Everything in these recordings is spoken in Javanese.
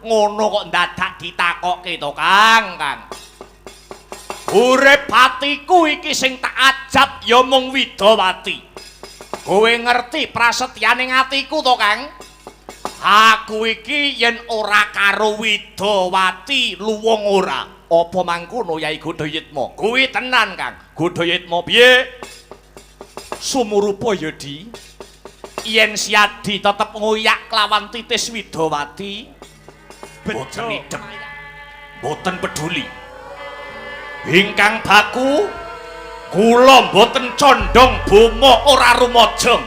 Ngono kok dadak ditakokke to, Kang, Kang. Urip atiku iki sing tak ajab ya mung Widawati. Kowe ngerti prasetyane atiku to, Kang? Aku iki yen ora karo Widawati luwung ora. Apa mangkono Yai Godhoyitma? Kuwi tenan, Kang. Godhoyitma piye? Sumurupa ya, Di. Yen Siadi tetep ngoyak kelawan titis Widawati, boten idep, boten peduli. Ingkang baku kula boten condong boma ora rumajeng.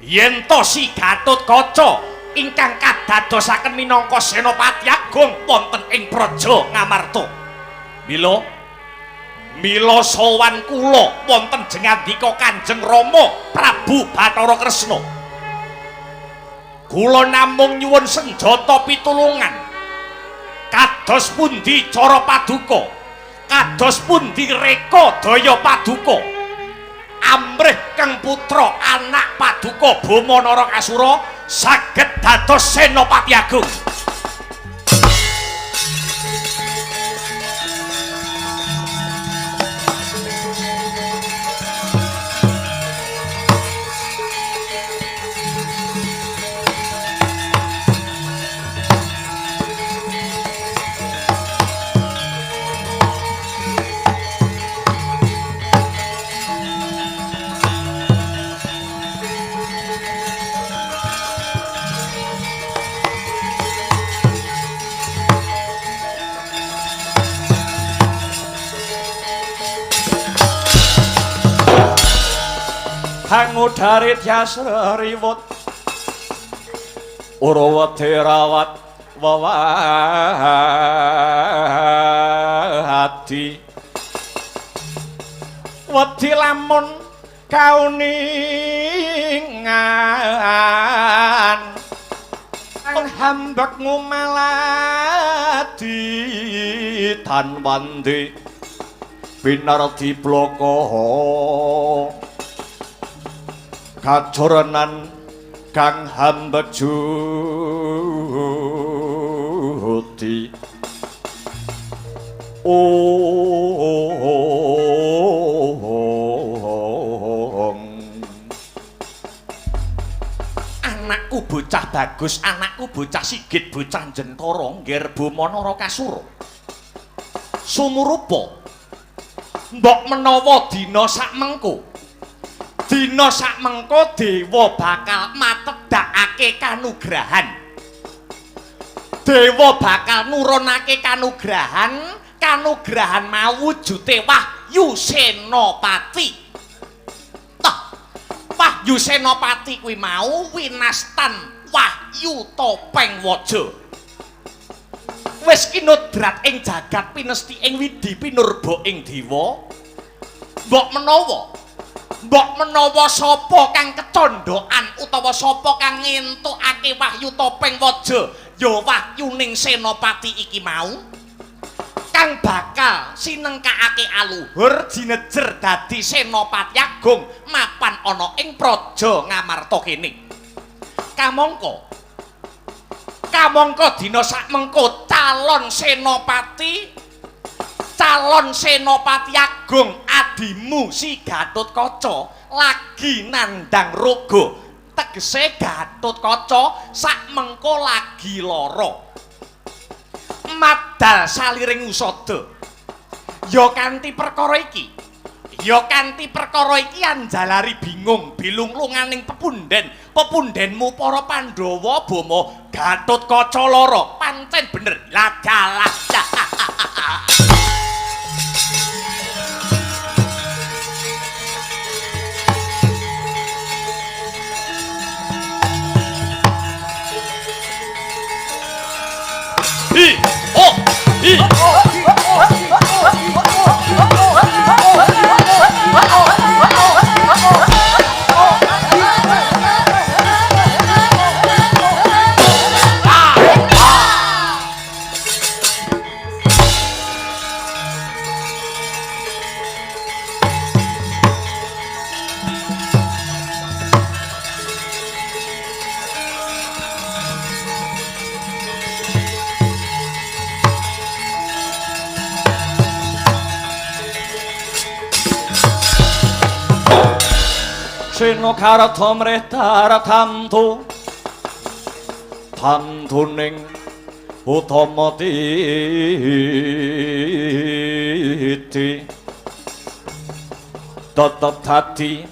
Yen to si Gatotkaca ingkang kadadosaken minangka Senopati Agung wonten ing Praja Ngamarta. Mila sowan kula wonten jengandika Kanjeng Rama Prabu Bathara Kresna. Kula namung nyuwun senjata pitulungan. Kados pundi cara paduka? Kados pundi reka daya paduka? Amrih kang putra anak paduka Boma Narakasura saged dados Senopati Agung. Hangudare tias riwut ora rawat wewadi wedi lamun kauningan hambek ngumaladi tan wandi pinardi bloko kajorenan kang hambejudi. Ong anakku bocah bagus, anakku bocah sigit, bocah jentara ngger Boma Narakasura. Sumurupa mbok menawa dina sakmengko, dina sakmengko dewa bakal matedhakake kanugrahan. Dewa bakal nurunake kanugrahan, kanugrahan mawujute Wahyu Senopati. Tah, Wahyu Senopati kuwi mau winastan Wahyu Topeng Waja. Wis kinodrat ing jagat pinesti ing widi pinurba ing dewa. Mbok menawa sapa kang kecondhokan utawa sapa kang ngentukake Wahyu Topeng Waja ya wahyuning Senopati iki mau kang bakal sinengkakake aluhur jinejer dadi Senopati Agung mapan ana ing Praja Ngamarta kene. Kamangka dina sakmengko calon Senopati Agung adimu si Gatotkaca lagi nandang roga. Tegese Gatotkaca sakmengko lagi lara. Madal saliring usada. Ya kanthi perkara iki. Ya kanthi perkara iki anjalari bingung bilunglunganing pepunden. Pepundenmu para Pandhawa Boma Gatotkaca lara. Pancen bener. Lah dalah. Hi, oh, hi. Sena karta mrih darat tamtu tamtuning utama titi tetep dadi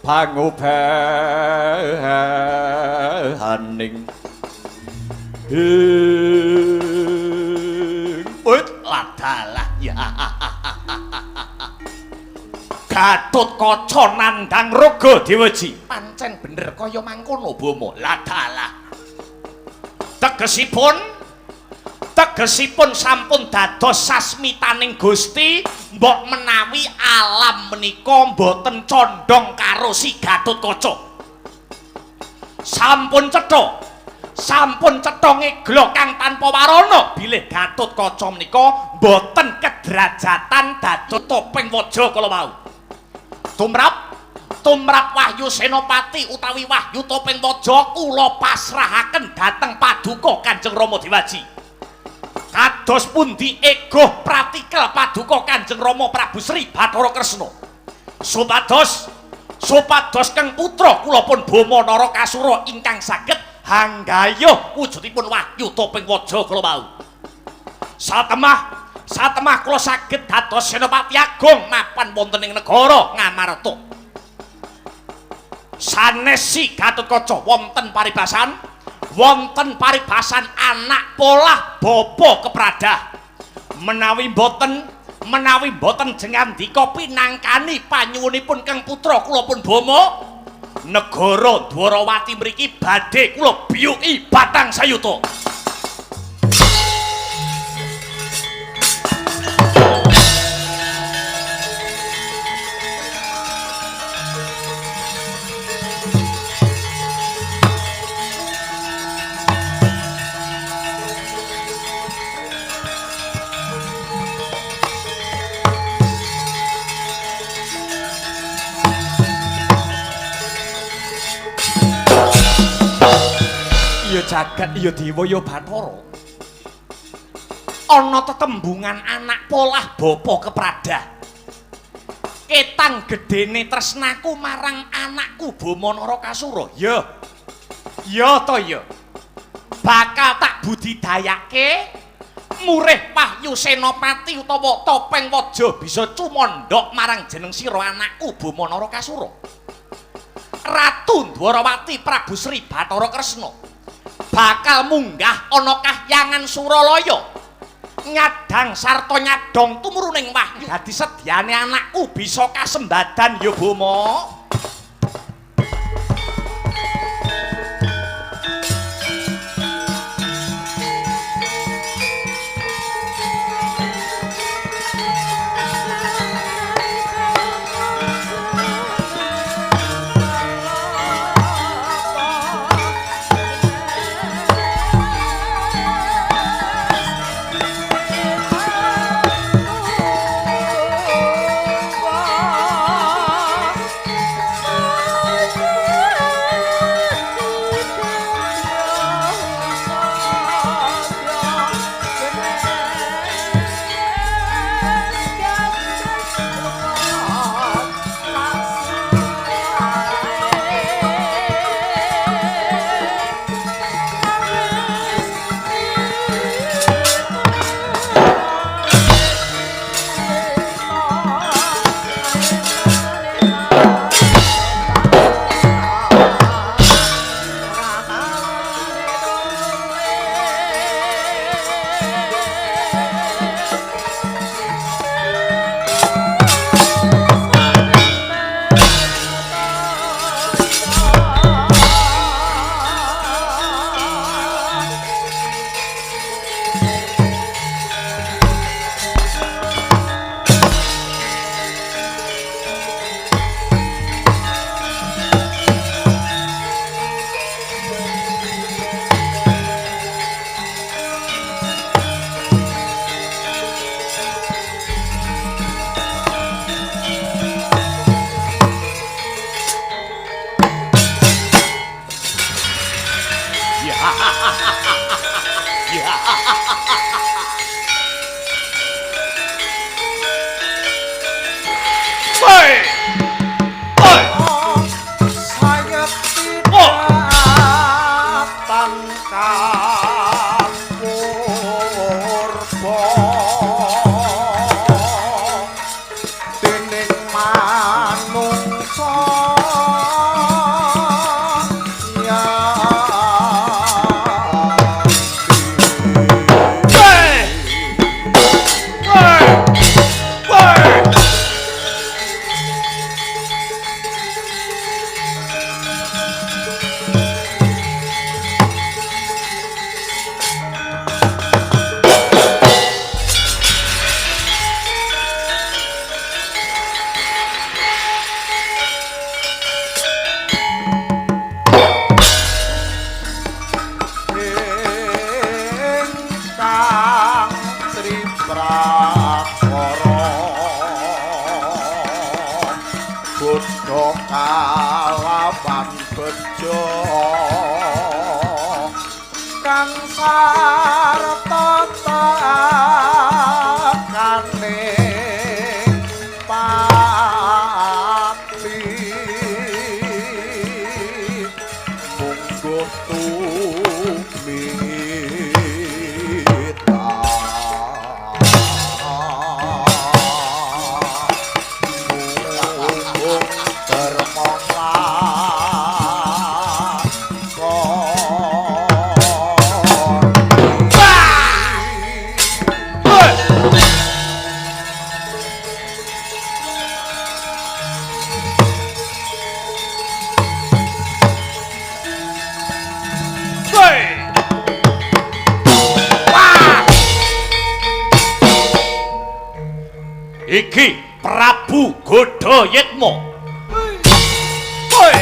pangubehaning ing wit ladalah ya. Gatotkaca nandhang raga Dewaji. Pancen bener kaya mangkono Bama. Ladalah. Tegesipun sampun dados sasmitaning Gusti, mbok menawi alam menika mboten condhong karo si Gatotkaca. Sampun cetha. Sampun cetha ngegla kang tanpa warana bilih Gatotkaca menika mboten kedrajatan dados topeng waja kala wau. Tumrap Wahyu Senopati utawi Wahyu Topeng Waja kula pasrahaken dhateng paduka Kanjeng Rama Dewaji. Kados pundi egoh pratikel paduka Kanjeng Rama Prabu Sri Bathara Kresna. Supados keng putra kula pun Bama Narakasura ingkang saged hanggayuh wujudipun Wahyu Topeng Waja kala wau. Satemah kula saged dados Senopati Agung mapan wonten ing negara Ngamarta. Sanes si Gatotkaca wonten paribasan anak polah bapa kepradah. Menawi mboten jengandika pinangkani panyuwunipun keng putra kula pun Bama, negara Dwarawati mriki badhe kula biyuki batang sayuta. Ya jagat ya dewa ya bathara. Ana tetembungan anak polah bapa kepradah. Ketang gedene tresnaku marang anakku Bama Narakasura. Ya. Ya to ya. Bakal tak budidayake murih Wahyu Senopati utawa Topeng Waja bisa cumandhak marang jeneng sira anakku Bama Narakasura. Ratu Dwarawati Prabu Sri Bathara Kresna bakal munggah ana kahyangan Suralaya nyadang sarta nyadong tumruning wahyu dadi sedyane anakku bisa kasembadan ya Bama. Kang purba dening manungsa ya. Ingkang triprakara bodha kalawan bejo kang sarta takane pati mungguh tumita mungguh derma Iki Prabu Godha Yitma. Hoi!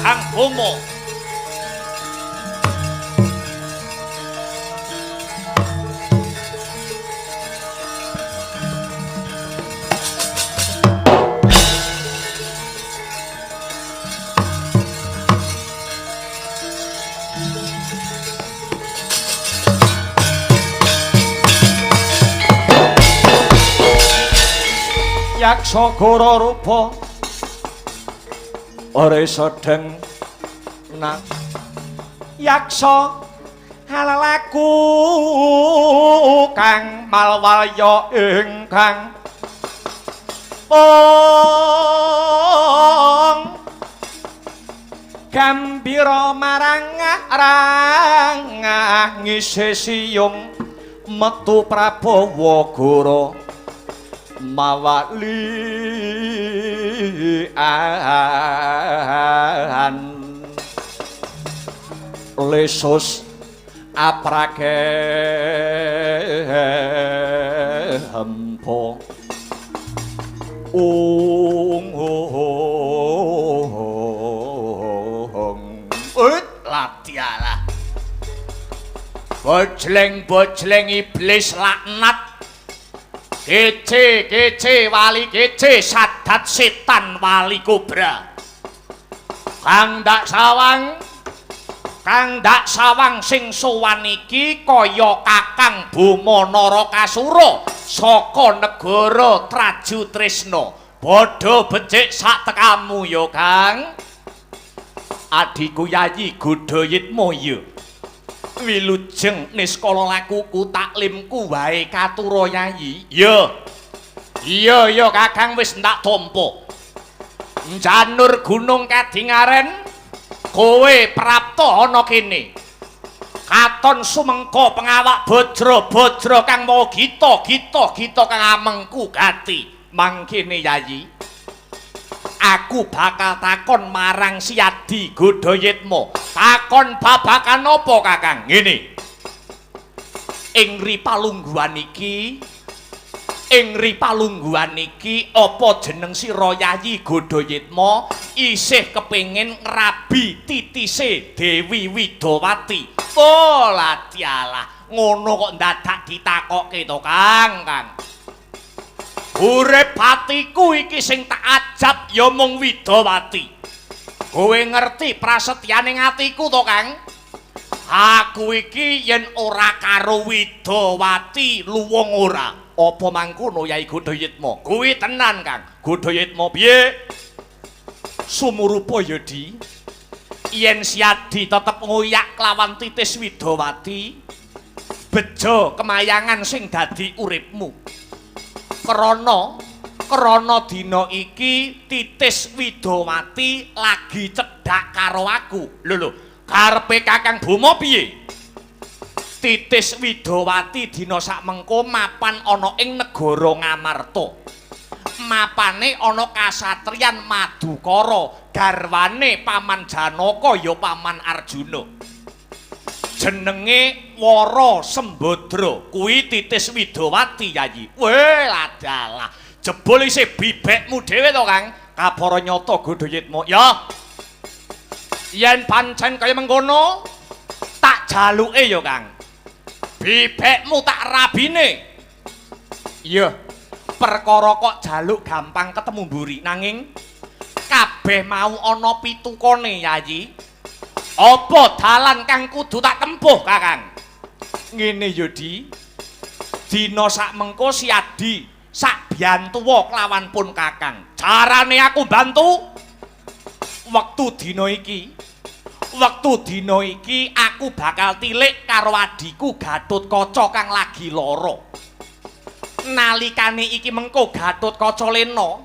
Kakang Boma. Yaksa gora rupa ora sedeng na yaksa halalaku kang malwalya ingkang pong gambira marang rangah ngisi siyung metu Prabawa Gora mawalian lesus aprake hempo ung ut latialah bojleng-bojleng iblis laknat kece kece wali kece sadat setan wali kobra kang dak sawang sing sowan iki kaya Kakang Boma Narakasura saka negara Traju Tresna. Padha becik sak tekamu ya Kang. Adhiku Yayi Godhayitma ya wilujeng niskala lakuku taklimku wae katura Yayi. Iya. Iya ya Kakang wis ndak tampa. Njanur gunung kadingaren kowe prapta ana kene. Katon sumengko pengawak bajra-bajra kang mawa gita gita gita kang amengku gati. Mangkene Yayi, aku bakal takon marang si Adi Godhayitma. Takon babakan apa Kakang? Ngene. Ing ri palungguhan iki, ing ri palungguhan iki apa jeneng sira Yayi Godhayitma isih kepengin ngrabi titise Dewi Widowati? Oh latialah, ngono kok ndadak ditakokke to Kang, Kang. Urip atiku iki sing tak ajab ya mung Widowati. Kowe ngerti prasetyane atiku to Kang? Aku iki yen ora karo Widowati luwung ora. Apa mangkono Yai Godhayitma? Kuwi tenan Kang. Godhayitma piye? Sumurupa ya Di. Yen si Adi tetep ngoyak kelawan titis Widowati, bejo kemayangan sing dadi uripmu. Krana dina iki titis Widowati lagi cedhak karo aku. Lho lho, karepe Kakang Boma piye? Titis Widowati dina sakmengko mapan ana ing negara Ngamarta. Mapane ana kasatriyan Madukara, garwane Paman Janaka ya Paman Arjuna. Jenenge Wara Sembadra, kuwi titis Widowati Yayi. Weh ladalah, jebul isih bibekmu dhewe to Kang. Kabara nyata Godhayitma. Ya. Yen pancen kaya mengkono, tak jaluke ya Kang. Bibekmu tak rabine. Iya. Perkara kok jaluk gampang ketemu mburi, nanging kabeh mau ana pitukane Yayi. Apa dalan kang kudu tak tempuh Kakang? Ngene ya Di. Dina sakmengko si Adi sak biyantuwa kelawan pun Kakang. Carane aku bantu wektu dina iki. Wektu dina iki aku bakal tilik karo adhiku Gatotkaca kang lagi lara. Nalikane iki mengko Gatotkaca lena,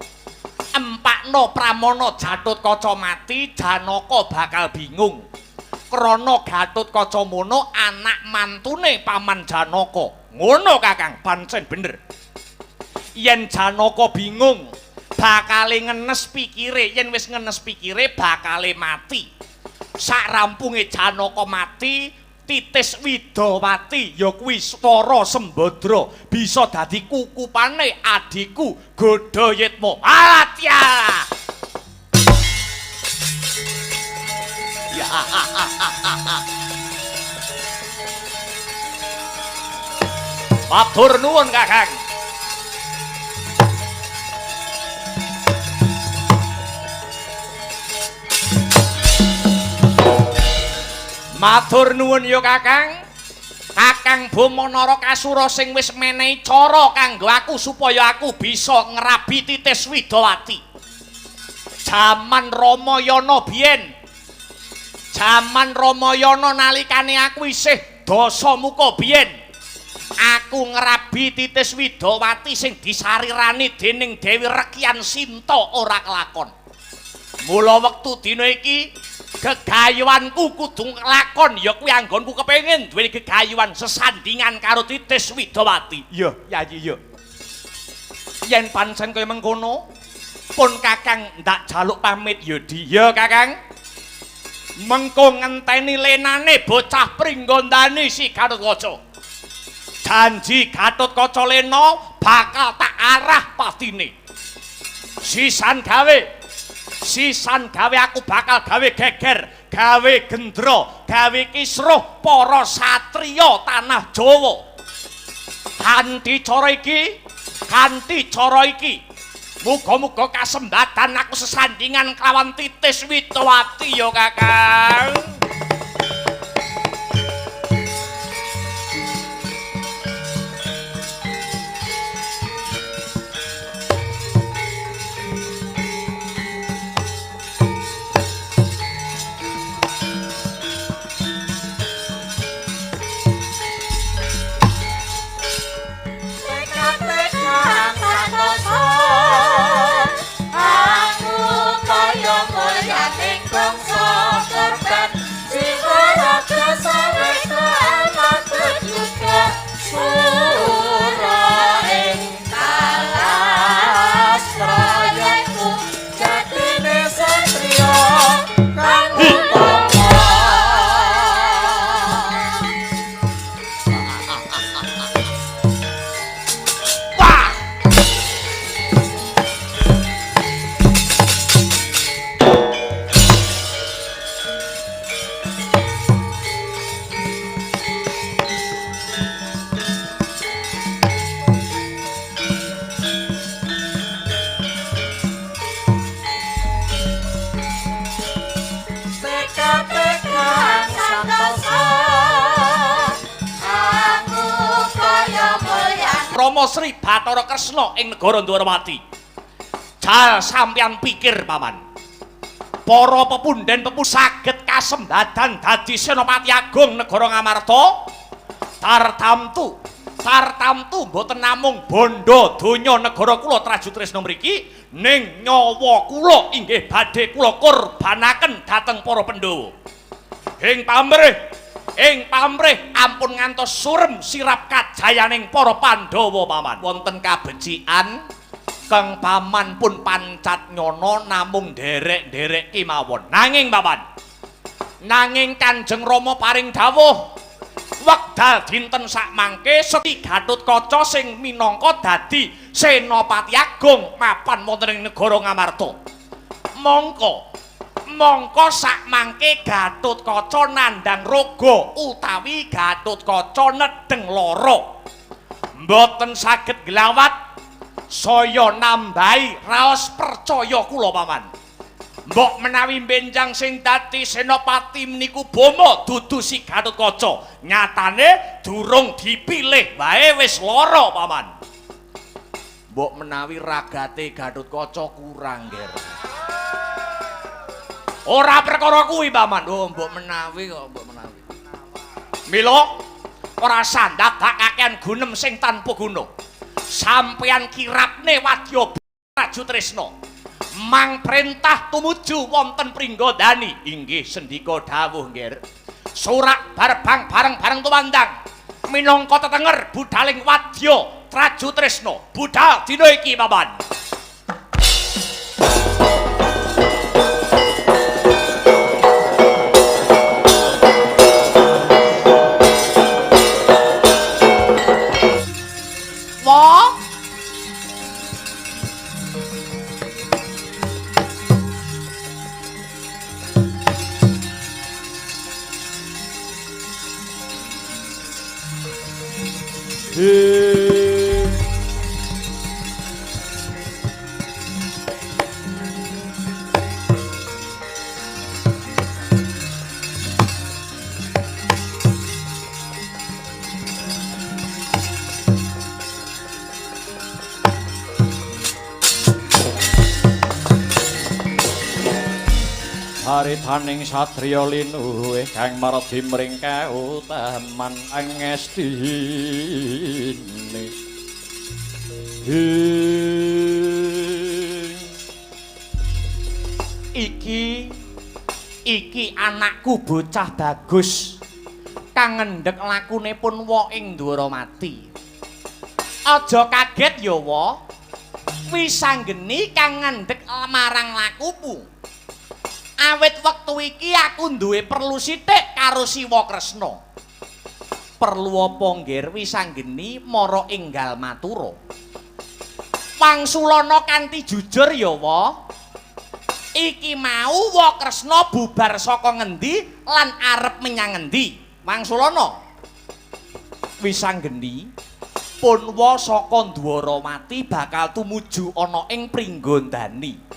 empakno pramana Gatotkaca mati, Janaka bakal bingung. Krana Gatotkaca mono anak mantune Paman Janaka. Ngono Kakang, pancen bener. Yen Janaka bingung, bakale ngenes pikire, yen wis ngenes pikire bakale mati. Sak rampunge Janaka mati, titis Widowati ya kuwi Swara Sembadra bisa dadi kukupane adhiku Godhayitma. Alatya. Matur nuwun Kakang. Matur nuwun ya Kakang. Kakang Boma Narakasura sing wis menehi cara kanggo aku supaya aku bisa ngrabi Titis Widawati. Jaman Ramayana biyen. Jaman Ramayana nalikane aku isih dasamuka biyen. Aku ngrabi Titis Widawati sing disarirani dening Dewi Rekyan Sinta ora kelakon. Mula wektu dina iki gegayuhanku kudu nglakon ya kuwi anggonku kepengin duweni gegayuhan sesandingan karo Titis Widawati. Iya, Yayi iya. Yen pancen kaya mengkono, pun Kakang ndak jaluk pamit ya Di. Ya Kakang. Mengko ngenteni lenane bocah Pringgondani si Gatotkaca. Janji Gatotkaca Lena bakal tak arah patine. Sisan gawe aku bakal gawe geger, gawe gendra, gawe kisruh para satriya tanah Jawa. Kanthi cara iki, muga-muga kasembatan aku sesandingan kelawan Titis Widawati ya Kakang. Rama Sri Bathara Kresna ing negara Dwarawati. Jal sampeyan pikir paman. Para pepundhen pepu saged kasembadan dadi Senopati Agung negara Ngamarta. Tartamtu, tartamtu mboten namung bondo donya negara kula Trajutresna mriki, ning nyawa kula inggih badhe kula kurbanaken dhateng para Pandhawa. Ing pamrih ampun ngantos surem sirap kajayaning para Pandhawa paman. Wonten kabecikan kang paman pun pancat nyono namung nderek-nderek kemawon. Nanging paman, nanging Kanjeng Rama paring dawuh wekdal dinten sakmangke Seti Gatotkaca sing minangka dadi Senopati Agung mapan wonten ing negara Ngamarta. Mongko sakmangke Gatotkaca nandhang raga utawi Gatotkaca nedheng lara. Mboten saged glawat saya nambahi raos percaya kula paman. Mbok menawi benjang sing dadi senopati meniku Boma dudu si Gatotkaca. Nyatane durung dipilih wae wis lara paman. Mbok menawi ragate Gatotkaca kurang, Ger. Ora perkara kuwi paman. Oh, mbok menawi kok, mbok menawi. Mila ora sandadak kakean gunem sing tanpa guna. Sampeyan kirapne wadya Trajutresna. Mang perintah tumuju wonten Pringgondani. Inggih sendika dawuh, Nggir. Surak barbang bareng-bareng tumandang minangka tetenger budaling wadya Trajutresna. Budal dina iki paman. Caritaning satriya linuwih kang mardi mring kautaman angestine. Iki iki anakku bocah bagus kang ngendhek lakune pun wa ing Dwaramati. Aja kaget ya wa. Wisanggeni kang ngendhek marang lakumu. Awit wektu iki aku duwe perlu sithik karo Siwa Kresna. Perlu apa nggir Wisanggeni mara enggal matura. Wangsulana kanthi jujur ya wa. Iki mau wa Kresna bubar saka ngendi lan arep menyang ngendi? Wangsulana. Wisanggeni pun wa saka Dwaramati bakal tumuju ana ing Pringgondani.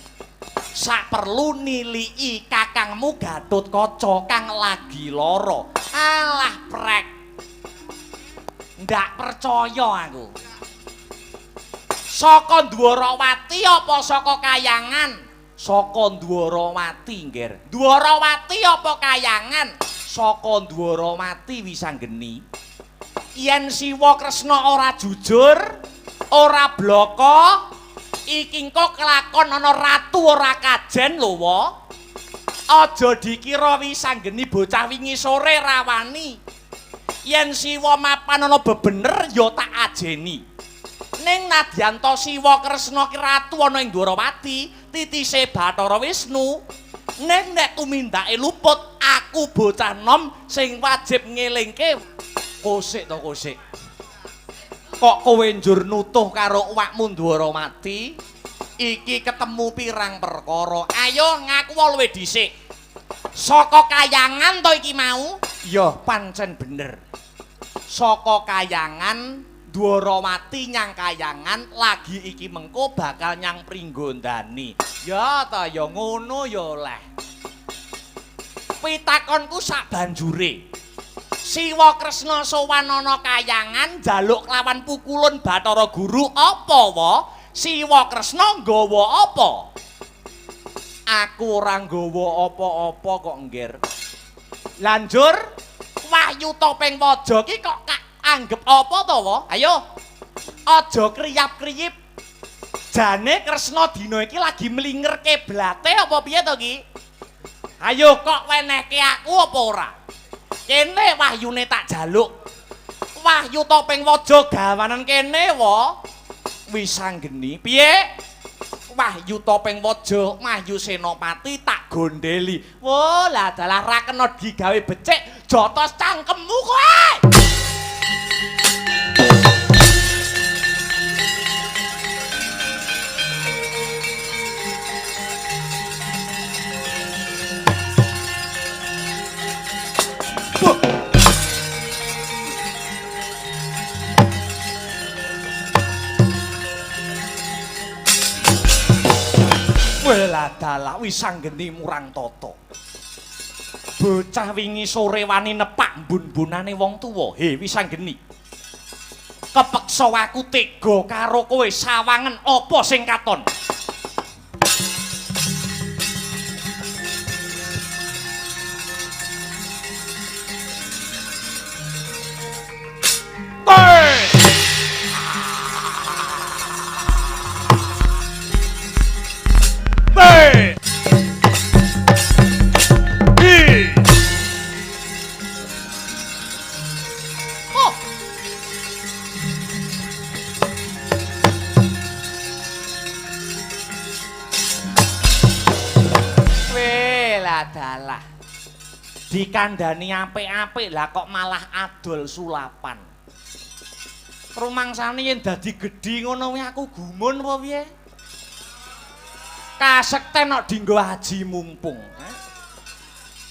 Saperlu nilii kakangmu Gatotkaca kang lagi lara. Alah prek. Ndak percaya aku. Saka Dwarawati apa saka Kayangan? Saka Dwarawati, nggir. Dwarawati apa Kayangan? Saka Dwarawati Wisanggeni. Yen Siwa Kresna ora jujur, ora blaka, iki engko kelakon ana ratu ora kajen lho wa. Aja dikira Wisanggeni bocah wingi sore rawani. Yen Siwa mapan ana bebener ya tak ajeni. Ning nadyan ta Siwa Kresna ki ratu ana ing Dwarawati, titise Bathara Wisnu. Ning nek tumindake luput, aku bocah nom sing wajib ngelingke. Kosik to kosik. Kok kowe njur nutuh karo awakmu Dwarawati? Iki ketemu pirang perkara. Ayo ngaku luwih dhisik. Saka Kayangan to iki mau? Ya pancen bener. Saka Kayangan Dwarawati nyang Kayangan lagi iki mengko bakal nyang Pringgondani. Ya ta ya ngono ya oleh. Pitakonku sak banjure. Siwa Kresna sowan ana Kayangan njaluk lawan pukulun Bathara Guru apa wa? Siwa Kresna nggawa apa? Aku ora nggawa apa-apa kok nggir. Lanjur wahyu topeng waja ki kok anggep apa to wa? Ayo. Aja kriyap-kriyip. Jane Kresna dina iki lagi mlinger kiblate apa piye to ki? Ayo kok wenehke aku apa ora? Kene wahyune tak jaluk. Wahyu topeng waja gawanan kene wa. Wisanggeni piye? Wahyu topeng waja Wahyu Senopati tak gondeli. Wo lah dalah ra kena digawe becik, jotos cangkemmu kowe. Welah dalah Wisanggeni murang tata. Bocah wingi sore wani nepak mbun-mbunane wong tuwa. He Wisanggeni. Kepeksa aku tega karo kowe sawangen apa sing katon? Dalah dikandani apik-apik lah kok malah adol sulapan. Rumangsane yen dadi gedhi ngono kuwi aku gumun apa piye? Kasekten kok dinggo aji mumpung.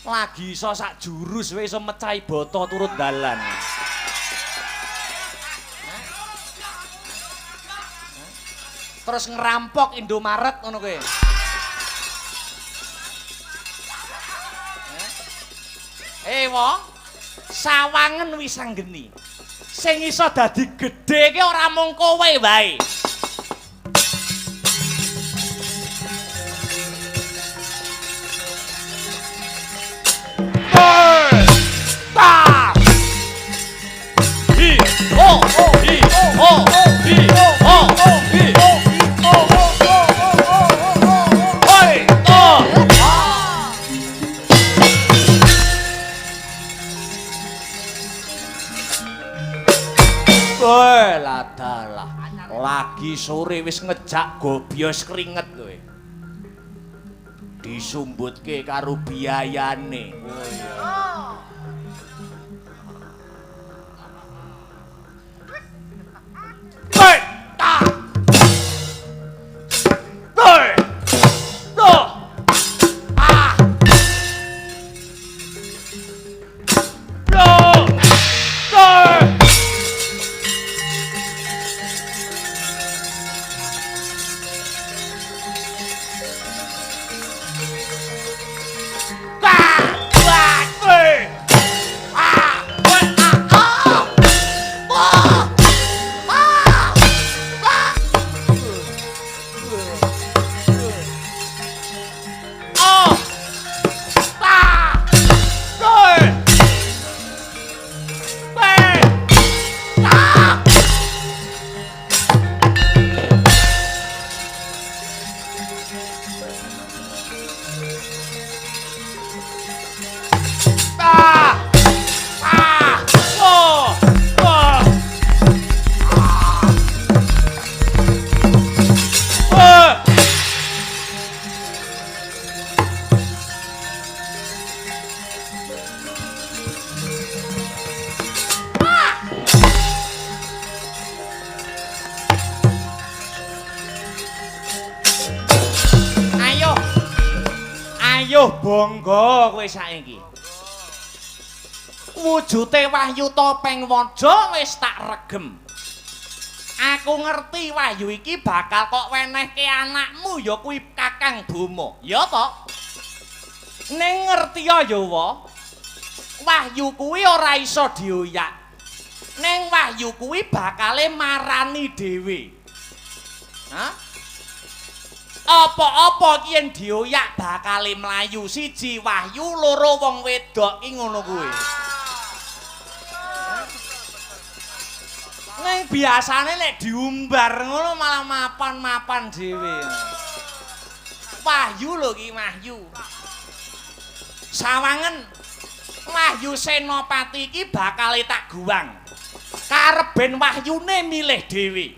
Lagi iso sak jurus wis iso mecahi bata turut dalan. Terus ngerampok Indomaret ngono kowe. Wo, sawangen Wisanggeni. Sing iso dadi gedhe ki ora mung kowe wae. Ta. Hi, ho, hi, ho, hi, ho, hi. Hoi, to. Weh, ladalah. Lagi sore wis ngejak gobyos keringet kowe. Disumbutke karo biayane. Oh iya. Hei, ta. Hei. To. Ah. To. To. Ayo. Ayo bangga kowe saiki. Wujute Wahyu Topeng Waja wis tak regem. Aku ngerti wahyu iki bakal kok wenehke anakmu ya kuwi Kakang Boma. Ya to? Ning ngerti ya wa. Wahyu kuwi ora iso dioyak. Ning wahyu kuwi bakale marani dhewe. Hah? Apa-apa ki yen dioyak bakale mlayu siji wahyu loro wong wedok ki ngono kuwi. Ning biasane nek diumbar ngono malah mapan-mapan dhewe. Wahyu lho ki wahyu. Sawangen Wahyu Senopati iki bakale tak guwang. Karep ben wahyune milih dhewe.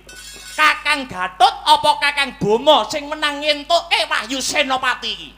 Kakang Gatot apa Kakang Boma sing menang ngentuke Wahyu Senopati iki?